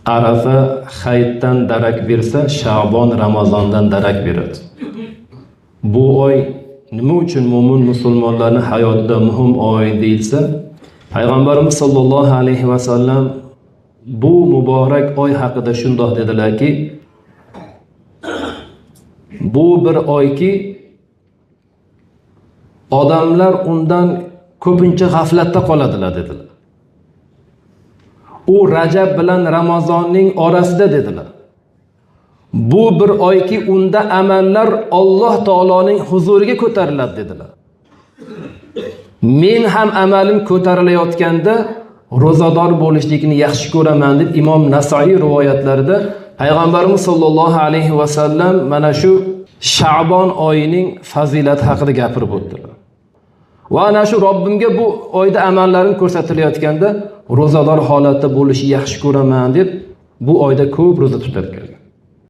Arafa hayitdan darak bersa, Sha'bon Ramazondan darak beradi. Bu oy nima uchun mo'min musulmonlarning hayotida muhim oy deyilsa, Payg'ambarimiz sollallohu alayhi va sallam bu muborak oy haqida shundoq dedilarki, bu bir oyki odamlar undan ko'pincha g'aflatda qoladilar dedilar. U Rajab bilan Ramazonning orasida dedilar. Bu bir oyki unda amallar Alloh taoloning huzuriga ko'tariladi dedilar. Men ham amalim ko'tarilayotganda ro'zador bo'lishlikni yaxshi ko'raman deb Imom Nasoiy rivoyatlarida Payg'ambarimiz sollallohu alayhi va sallam mana shu Sha'bon oyining fazilati haqida gapirib o'tdilar. Va ana shu Robbimga bu oyda amallarim ko'rsatilayotganda ro'zador holatda bo'lishni yaxshi ko'raman deb bu oyda ko'p ro'za tutar ekan.